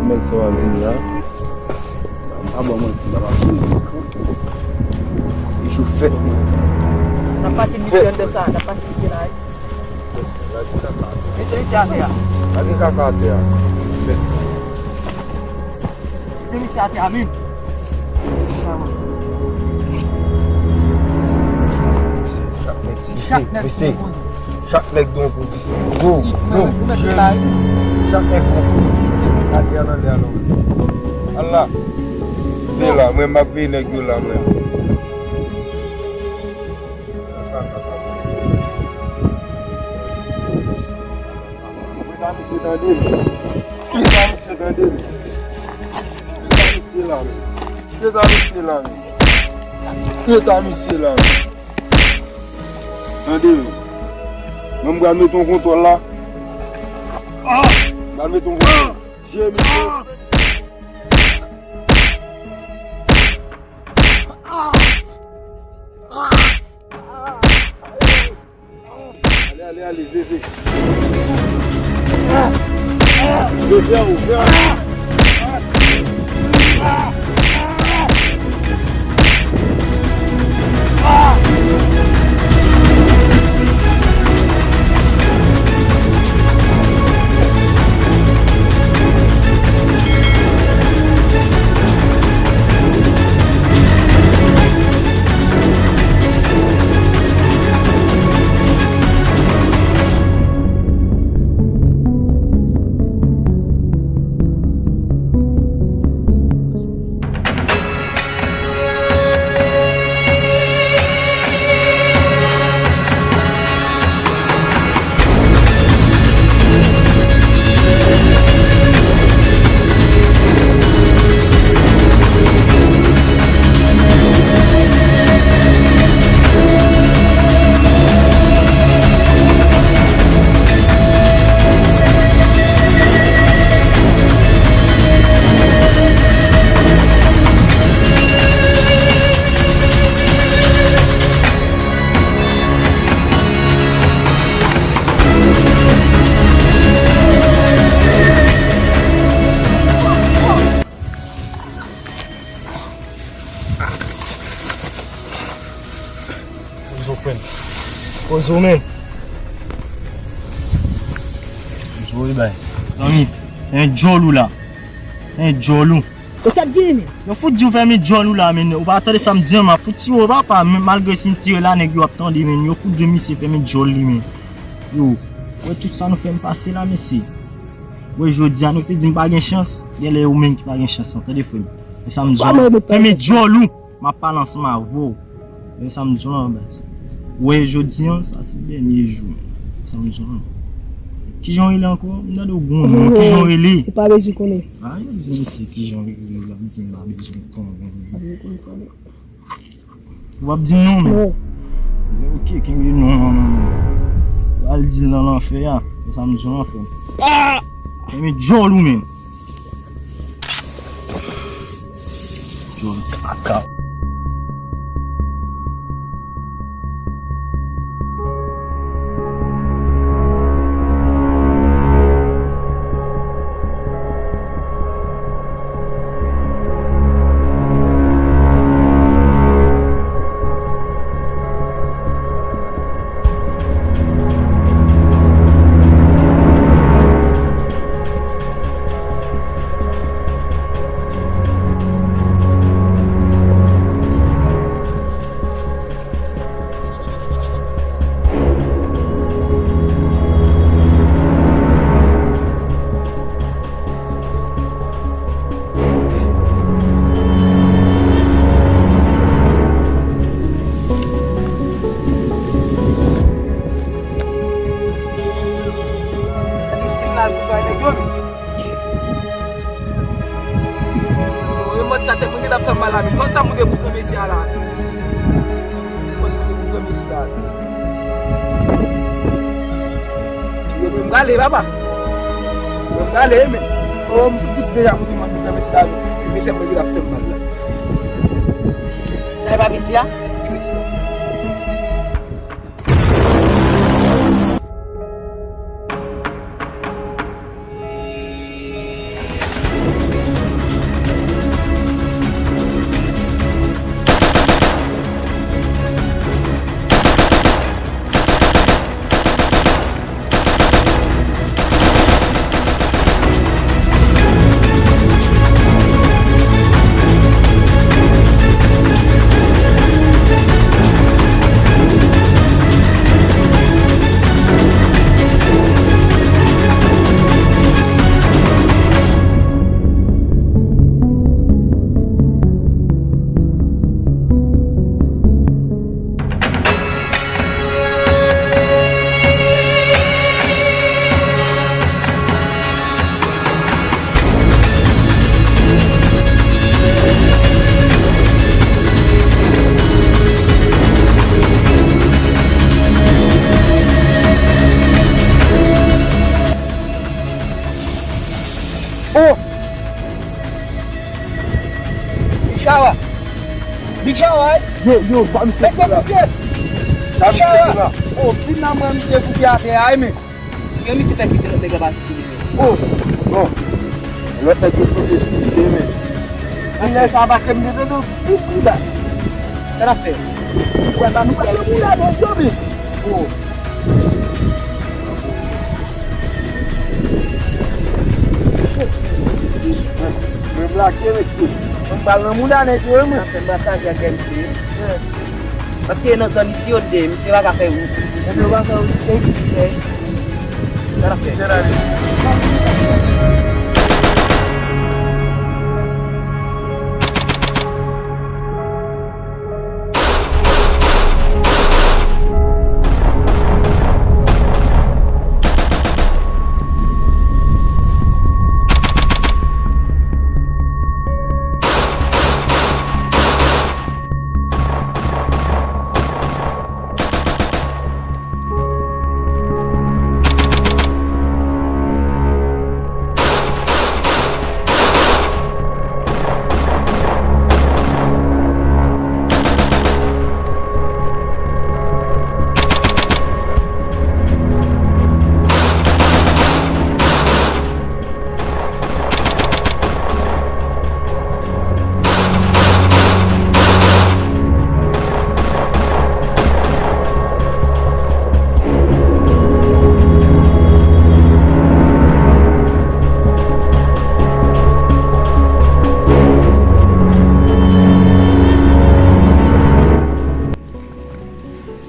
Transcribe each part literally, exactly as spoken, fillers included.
Nèg sa w ap vini la. M pa ban manti, m pa ban manti. E jou fèt mwen. N ap pati misye anndan sa, n ap pati misye la, wi. Mete misye atè a. Pa gen kaka atè a. Mete misye atè a menm. Chak nèg, chak nèg, chak nèg gen yon pozisyon. Go, go, jere misye. Chak nèg gen yon pozisyon. Atè a nan lè a non. Al la. Veye la, mwen m ap veye nèg yo la, mwen. Mwen ta misye tande m. Mwen ta misye tande m. Mwen ta misye la, men. Mwen ta misye la, men. Mwen ta misye la, men. Tande m. Mwen m pral mete yon kontwòl la. M pral mete yon kontwòl. Jere misye. Ale, ale, ale, veye, veye. Veye, veye, veye. Poze w, frè m. Poze w, men. Poze w, wi, baz. Zanmi, men djòl ou la. Men djòl ou. Ou sa ap di, men? Yo fout di w fèmen djòl ou la, men. Ou pa tande sa m di an, m ap fout tire w, papa. Men malgre si m tire la, nèg yo ap tande, men. Yo fout di misye fèmen djòl li, men. Yo, wè tout sa nou fè m pase la, mesye. Wè, jodi a, nou te di m pa gen chans. Genlè ou menm ki pa gen chans lan, tande, frè m. Men sa m di w, fèmen djòl ou. M ap pale ansanm avè w. Men sa m di w an, baz. Wè, jodi an, sa se dènye jou. Sa m di w an. Kijan w rele ankò? M tande w gon non. Kijan w rele? Ou pa bezwen konnen. A, yo di misye kijan w rele, l ap di m pa bezwen konnen. Pa bezwen konnen, konnen. W ap di m non, men. Non. Ok, kenbe non an, non, non. W al di l nan lanfè a. Men sa m di w an, frè m. A! Fèmen djòl ou menm. Djòl kaka. Mwen, mwen, sa tèt mwen gentan ap fè m mal la, men. Mwen, sa mwen gen pou pran mesye a la, men. Mwen, mwen gen pou pran mesye a la. Mwen, mwen prale, papa. Mwen prale, men. O, m fout deja pou mwen pran mesye a la, men. Men tèt mwen gentan ap fè m mal la. Sa e pa piti a? Ki mesye a? Yo, yo, pa misye. Mesye, mesye! Sa misye fè la? O, vin nan mwen, misye koupe atè a, men. Gen misye fè kite lòt nèg la pase sou li, men. O, bon. Lòt nèg yo pote sou misye, men. Kilè sa, paske m te tande yon pit pi ba. Sa n ap fè? Ou wè pa nou pa nan sila non, yo, men. O. Mwen plake, mesye. Mwen pral nan mouda nèg yo, wi, mwen. Sa fè m pa kaze ak M C. Paske nan zòn isi yo te, misye pa ka fè wout isi. Misye pa ka fè wout isi. Sa n ap fè?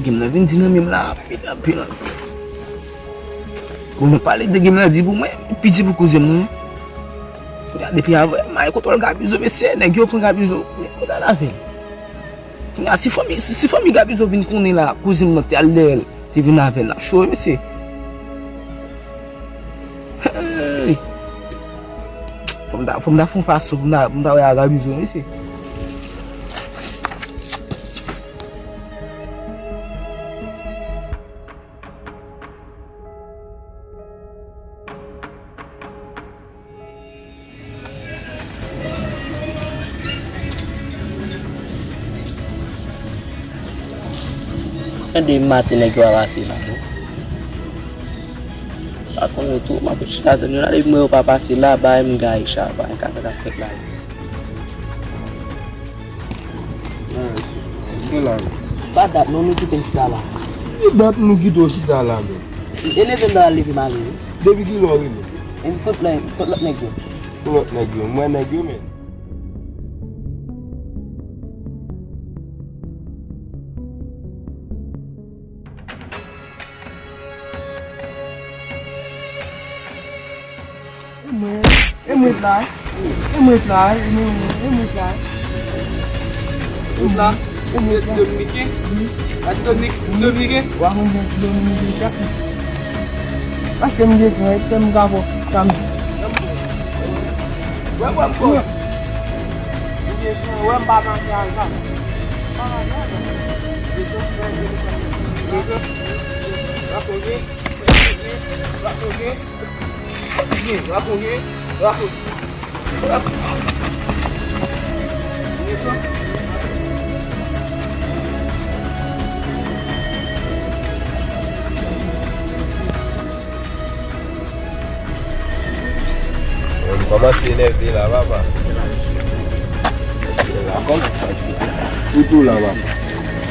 Game nan vin di nan men m la anpil, anpil. Pou nou pale de game nan, di pou mwen, piti pou kouzen m nan. Depi avè, may kontwòl Gabizo, mesye, nèg yo pran Gabizo. Men kote al avè l? Kounye a, si fanmi, si, si fanmi Gabizo vin konnen la, kouzen m nan te al dèyè l, te vin avè l, l ap cho, wi, mesye. Hey! Fò m ta, fò m ta fè yon fason pou m ta, pou m ta wè a Gabizo, wi, mesye. Tande maten nèg yo pa pase la, non. Pa konnen tou, m ap chita tann yo la, depi m wè yo pa pase la, bay m gaye cha, pa gen kaka k ap fèt la. Gen la. Pa dat non nou kite m chita la. Ki dat nou kite w chita la, men? E leve m ta leve m ale, wi. Depi kilè w rive? E kot lè, kot lòt nèg yo? Kot lòt nèg yo? M wè nèg yo, men. E mwen, e mwen la, e mwen la, e mwen, e mwen la. Mwen la, e mwen la. Dominiken? Wi. Ase Dominiken? Dominiken? Wa konn gen Dominiken chak. Paske m gen gran, e m ka fò sa m. Wè, wè, m kò. Wè, m pa manke a zam. Pa manke a zam. Rakonte, rakonte, rakonte. Mwen kòmanse enève la, papa. Kòman sa k ye? Ou tou la, papa.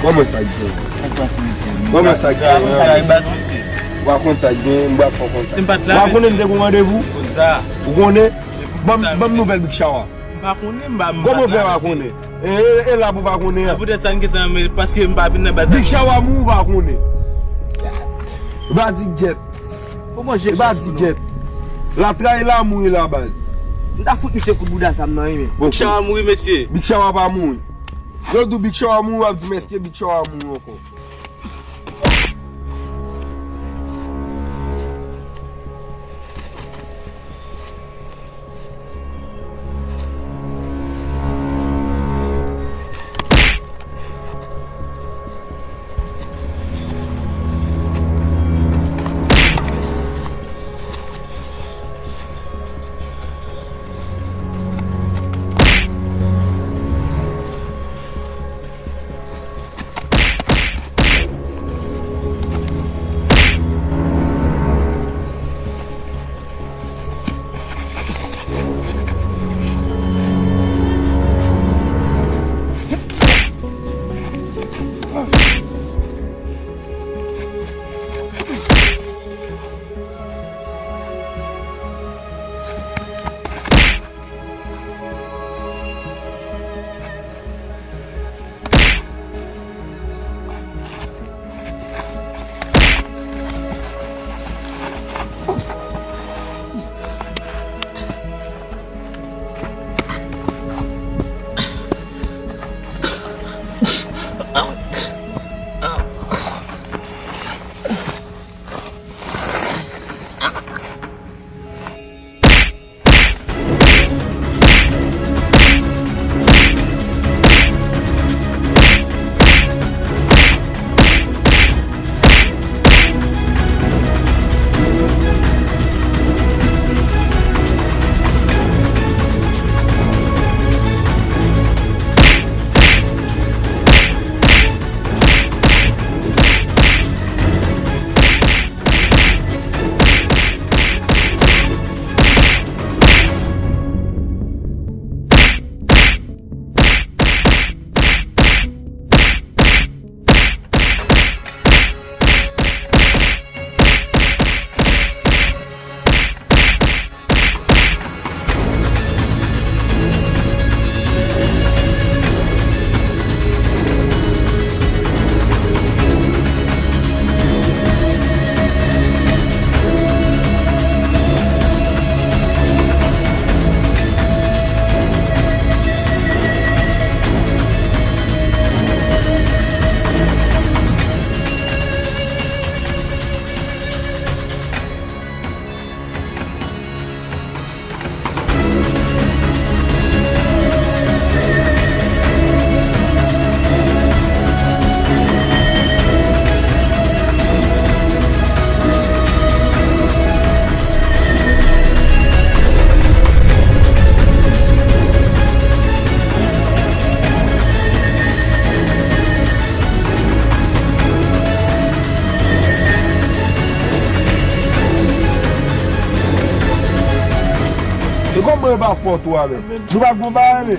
Kòman sa k ye? Sa k pase, mesye? Kòman sa k ye? Travay baz, mesye. Ou pa konn sa k gen, m pa fè w konn sa. M pa t la, mesye. Ou pa konnen m te gen yon randevou? Konn sa. Ou konnen? Ban m, ban m nouvèl Big Chawa. M pa konnen, m pa, m pa t la, mesye. Kòman w fè pa konnen? E, e, e la pou pa konnen an. Poutèt sa n gentan, men paske m pa vin nan baz la. Big Chawa mouri, ou pa konnen. Ou pa di gyèt. Ou pa di gyèt. La trayi la mouri la baz. M ta fout misye kout bouda sa m nan, wi, men. Big Chawa mouri, mesye. Big Chawa pa mouri. Yo di w Big Chawa mouri, w ap di m èske Big Chawa mouri ankò. E kòman e pa fò tou a menm? Nou pa gon bagay menm.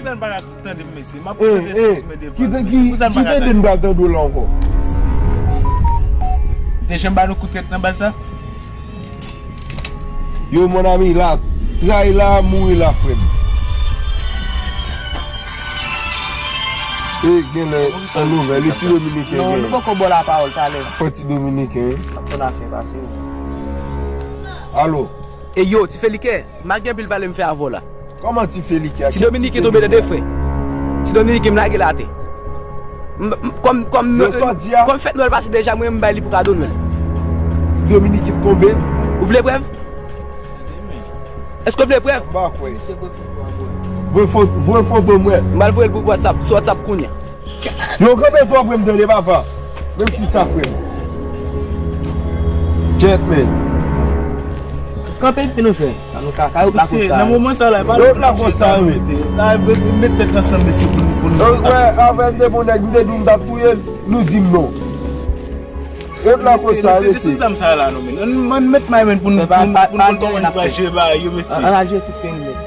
Tande m, mesye. M ap poze kesyon sou men devan nou, mesye. Pou sa n pa ka tande. Ki tande n pral tande w la ankò? M te janm ba nou kout tèt nan baz la? Yo, mon ami, la, tray la, mouri la, frè m. E genlè, an nouvèl, e ti dominiken. Non, nou poko ba w lapawòl talè. Fò ti dominiken. M ap konn afè pase w. Alo. E yo, ti felikè, m pa gen anpil pale m fè avè w la. Kòman ti felikè? Ti dominiken tonbe tande, frè. Ti dominiken m lage l atè. M, m, kòm, kòm, kòm fèt Nwèl pase deja, mwen m bay li pou kado Nwèl. Ti dominiken tonbe. Ou vle prèv? Èske w vle prèv? M pa kwè. Voye foto, voye foto mwen. M pral voye l pou WhatsApp, sou WhatsApp kounye a. Yo, kanpe twò pre m tande, papa. Menm si sa, frè m. Kèt, men. Kanpe epi nou jwenn. An nou ka, ka yo pla konsa. Nan moman sa la, pa yo pla konsa, wi. La, met tèt ansanm, mesye, pou nou, pou nou. Wè, avè m te bon nèg, m te di w m t ap touye l, nou di m non. Yo pla konsa, mesye. Se sa m sa la, non, men. Ann, ann met may men pou nou, pou nou, pou nou konn kòman nou va jere bagay yo, mesye. Ann al jere tout peyi, men.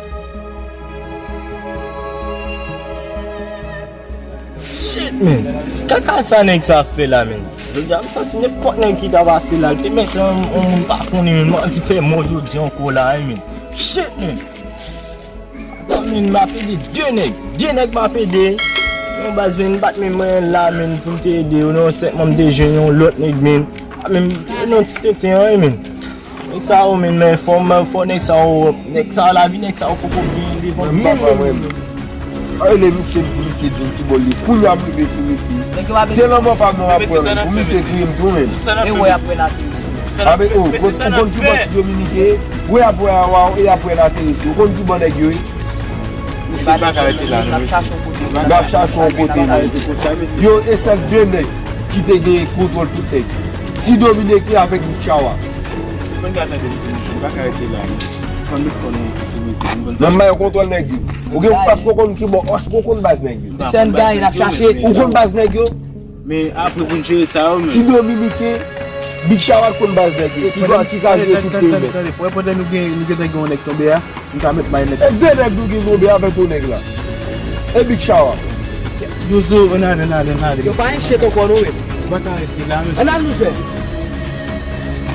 Shit, man. Kaka sa nèg sa fè la, man. Jodi a, m santi nenpòt nèg ki ta pase la, l te mèt yon, yon moun pa konnen, man, m anvi fè mò jodi ankò la, wi, man. Shit, man. Atann, man, m ap ede de nèg. De nèg m ap ede. Yon baz, man, m pa t menm mwayen la, man, pou m te ede yo, non, senpman m te jwenn yon lòt nèg, man. Pa menm, non, ti tenten an, wi, man. Nèg sa yo, men, men, fò, fò nèg sa yo, nèg sa yo, lavi nèg sa yo poko byen devan menm, menm. Ann rele misye, m di misye di m ki bò l ye. Kounye a m rive sou misye. Se lanmò pa m nan m ap pran, men pou misye kriye m tou, men. E wè y ap pran atè misye. Abe, o, ou konn ki bò ti Dominike ye? Wè y ap pran, y ap pran atè misye. Ou konn ki bò nèg yo ye? Misye pa ka rete la, non, mesye. N ap chache yon kote, men. Yo, e sèl de nèg ki te gen kontwòl tout nèg. Ti Dominiken avèk Big Chawa. Se fò n ka tande m tou, mesye, m pa ka rete la, non. Fò n met kò nou pou mesye, m konn sa. Nan m bay kontwòl nèg yo. Ou gen, paske w konn ki bò, paske w konn baz nèg yo. Se n gaye n ap chache. Ou konn baz nèg yo? Men apre pou n jere sa yo, men. Ti Dominiken, Big Chawa konn baz nèg yo. Ki ka, ki ka jwe tout peyi. Tande, tande, tande. Pandan nou gen, nou gentan gen yon nèg tonbe a. Si m ta met may nèg. E de nèg nou gen tonbe avèk yon nèg la. E Big Chawa. Yo zo, ann ale, ann ale, ann ale. Yo pa enkyete ankò non, men. Ou pa ka rete la, mesye. Ann al nou jwenn.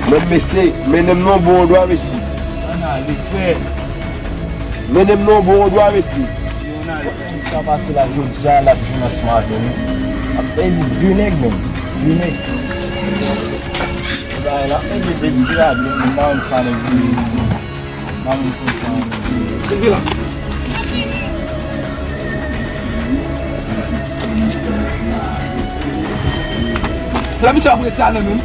Men mesye, mennen m nan bon dwa, mesye. Ann ale, frè. Mennen m nan bon dwa, mesye. Yo, ann ale. Sa pase la jodi a, l ap jwenn ansanm avè nou. Ap pèdi de nèg, men. De nèg. Bagay la, men gen de ti radoum nan sa nèg vini. Nan men konsa. Kenbe la. La misye ap reste la nan menm.